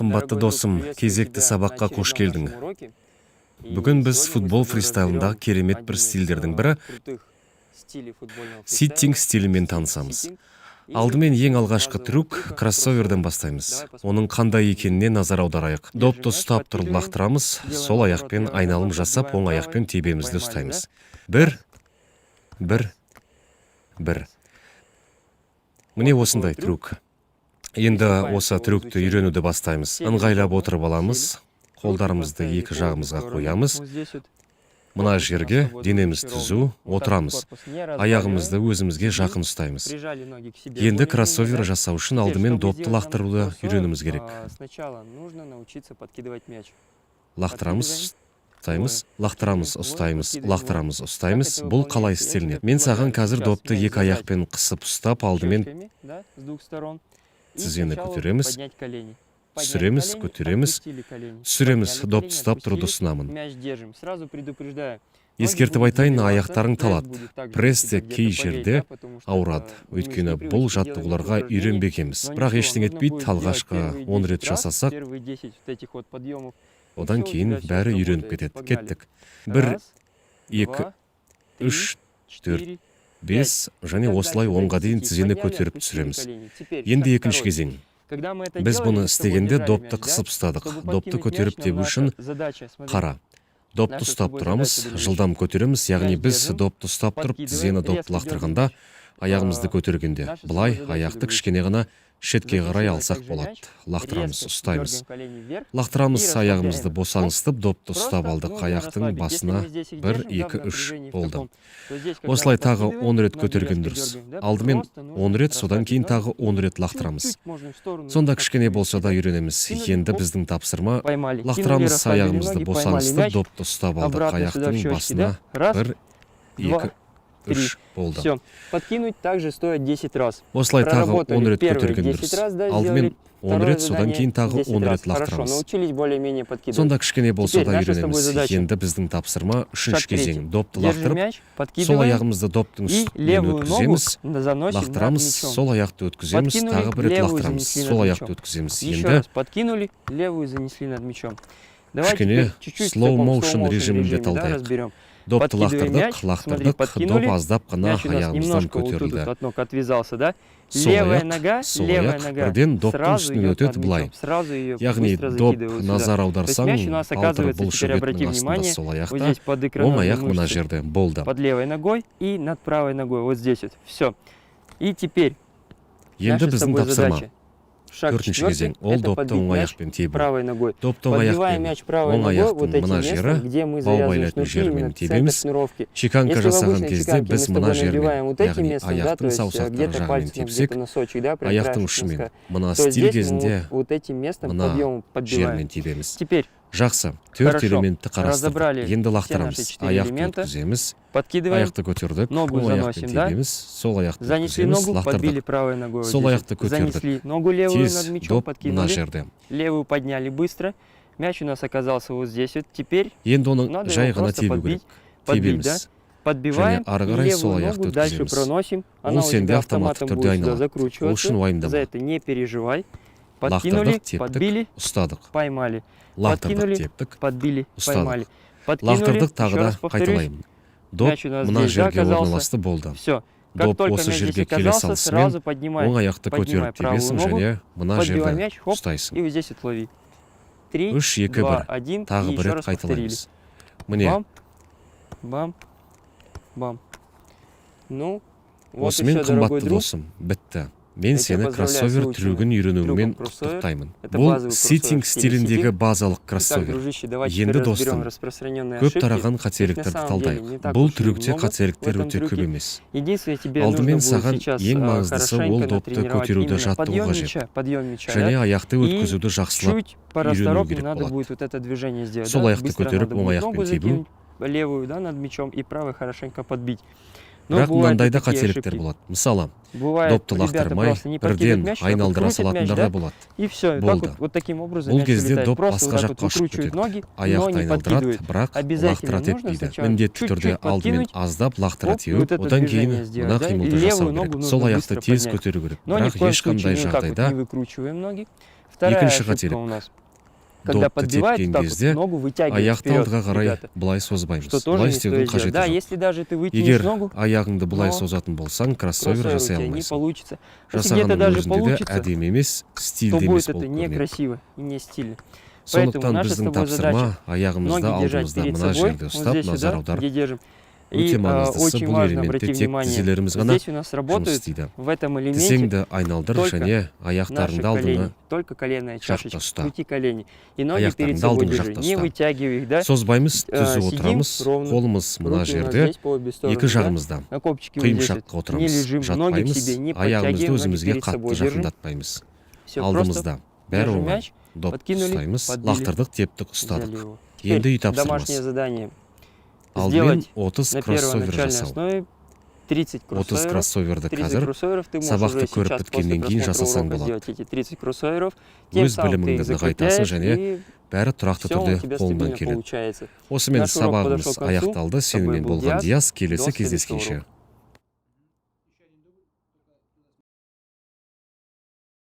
Қымбатты досым, кезекті сабаққа қош келдің. Бүгін біз футбол фристайлындағы керемет бір стильдердің бірі ситтинг стилімен танысамыз. Алдымен ең алғашқы трюк кроссоверден бастаймыз. Оның қандай екеніне назар аударайық. Допты ұстап тұрып лақтырамыз, сол аяқпен айналым жасап, оң аяқпен тебемізді ұстаймыз. Бір, бір, бір. Міне, осындай трюк. Енді осы трюкті үйренуді бастаймыз. Ыңғайлап отырып аламыз, қолдарымызды екі жағымызға қоямыз. Мына жерге денеміз түзу отырамыз. Аяғымызды өзімізге жақын ұстаймыз. Енді кроссовер жасау үшін алдымен допты лақтыруды үйренуіміз керек. Лақтырамыз, ұстаймыз, лақтырамыз, ұстаймыз, лақтырамыз, ұстаймыз. Бұл қалай істелінеді? Мен саған қазір допты екі аяқпен қысып ұстап, алдымен тізені көтереміз, түсіреміз, көтереміз, түсіреміз. Допты ұстап тұруды ұсынамын. Ескертіп айтайын, аяқтарың талады, пресс те кей жерде ауырады, өйткені бұл жаттығуларға үйренбегенбіз. Бірақ ештеңе етпейді, алғашқы 10 рет жасасақ, одан кейін бәрі үйреніп кетеді. Кеттік! Бір, екі, үш, төрт, бес және осылай 10-ға дейін тізені көтеріп түсіреміз. Енді екінші кезең. Біз бұны істегенде допты қысып ұстадық. Допты көтеріп тебу үшін, қара, допты ұстап тұрамыз, жылдам көтереміз. Яғни біз допты ұстап тұрып, тізені допты лақтырғанда, аяғымызды көтергенде, былай аяқты кішкене ғана шетке қарай алсақ болады. Лақтырамыз, ұстаймыз, лақтырамыз, аяғымызды босаңсытып, допты ұстап алдық аяқтың басына. Бір, екі, үш, болды. Осылай тағы 10 рет көтерген дұрыс. Алдымен 10 рет, содан кейін тағы 10 рет лақтырамыз. Сонда кішкене болса да үйренеміз. Енді біздің тапсырма: лақтырамыз, аяғымызды босаңсытып, допты ұстап алдық аяқтың басына. Бір, екі, үш, болды. Все. Подкинуть также стоит 10 раз. Осылай тағы 10 рет көтерген дұрыс. Алдымен 10 рет, содан кейін тағы 10 рет лақтырамыз. Научились более-менее подкидывать. Сонда кішкене болса да үйренеміз. Енді біздің тапсырма: үшінші кезең. Допты лақтырып, сол аяғымызды доптың үстінен өткіземіз. Лақтырамыз, сол аяқты өткіземіз, тағы бір рет лақтырамыз, сол аяқты өткіземіз. Енді подкинули, левую занесли над мячом. Кішкене slow motion режимінде талдайық. Допты лақтырдық, лақтырдық, доп аздап қана аяғымыздан көтерілді. Сол аяқ, сол аяқ бірден доптың үстінен өтеді былай. Яғни доп, назар аударсаң, балтыр бұлшық етінің астында сол аяқта, оң аяқ мына жерде болды. Под левой ногой и над правой ногой, вот здесь вот. Все. И теперь Енді біздің тапсырма: төртінші кезең, ол допты оң аяқпен тебу. Допты оң аяқпен, оң аяқтың мына жері, бау байлайтын жерімен тебеміз. Чеканка жасаған кезде біз мына жермен, яғни аяқтың саусақтары жағымен тепсек, аяқтың ұшымен. Мына стиль кезінде мына жермен тебеміз. Жақсы, төрт элементті қарастырдық. Енді лақтырамыз, аяқты өткіземіз, аяқты көтердік, оң аяқпен тебеміз, сол аяқты өткіземіз, лақтырдық, сол аяқты көтердік, тез доп мына жерде. Левую подняли быстро. Мяч у нас оказался вот здесь вот. Теперь Енді оны жай ғана тебу керек. Тебеміз подбиваем, және ары қарай сол аяқты дальше өткіземіз. Проносим. Ол сенде автоматты түрде айналады, ол үшін уайымдама. За это не переживай. Подкинули, Лақтырдық, тептік, подбили, ұстадық. Поймали. Лақтырдық, тептік, подбили, ұстадық. Поймали. Лақтырдық, тағы да қайталаймын. Доп мына жерге орналасты, болды. Все. Доп осы жерге келе салысымен, оң аяқты көтеріп тебесің және мына жерді ұстайсың. И вот здесь вот лови. Үш, екі, бір, тағы бір рет қайталаймыз. Міне. Бам, бам, бам. Ну, Осымен, қымбатты досым, бітті. Мен сені кроссовер трюгін үйренуіңмен құттықтаймын. Бұл ситинг стиліндегі базалық кроссовер. Енді, достым, көп тараған қателіктерді талдайық. Бұл трюкте қателіктер өте көп емес. Алдымен саған ең маңыздысы ол допты көтеруді жаттығу қажет және аяқты өткізуді жақсылап үйрену керек болады. Сол аяқты көтеріп, оң аяқпен тебу. Левую, да, над мячом и правой хорошенько подбить. Бірақ мынандай да қателіктер болады. Мысалы, допты лақтырмай, бірден айналдыра салатындар да болады. Болды. Бұл кезде доп басқа жаққа ұшып кетеді. Аяқты айналдырады, бірақ лақтыра теппейді. Міндетті түрде алдымен аздап лақтыра теуіп, одан кейін мына қимылды жасау керек. Сол аяқты тез көтеру керек. Бірақ ешқандай жағдайда. Екінші қателік: допты тепкен кезде аяқты алдыға қарай былай созбаймыз. Бұлай істеудің қажеті жоқ. Егер аяғыңды бұлай созатын болсаң, кроссовер жасай алмайсың. Жасағанның өзінде де әдемі емес, стильді емес болып көрінеді. Сондықтан біздің тапсырма: аяғымызды алдымызда, мына жерде ұстап, назар аударып. Өте маңыздысы, бұл элементте тек тізелеріміз ғана жұмыс істейді. Тізеңді айналдыр және аяқтарыңды алдыңғы жақта ұста. Аяқтарыңды алдыңғы жақта ұста. Созбаймыз, түзу отырамыз. Қолымыз мына жерде, екі жағымызда. Құйымшаққа отырамыз, жатпаймыз, аяғымызды өзімізге қатты жақындатпаймыз. Алдымызда бәрі оңай. Допты ұстаймыз, лақтырдық, тептік, ұстадық. Енді үй тапсырмасы: алдымен 30 кроссовер жасау. 30 кроссоверді қазір, сабақты көріп біткеннен кейін жасасаң болады. Өз біліміңді нығайтасың және бәрі тұрақты түрде қолыңнан келеді. Осымен сабағымыз аяқталды. Сенімен болған Диас. Келесі кездескенше.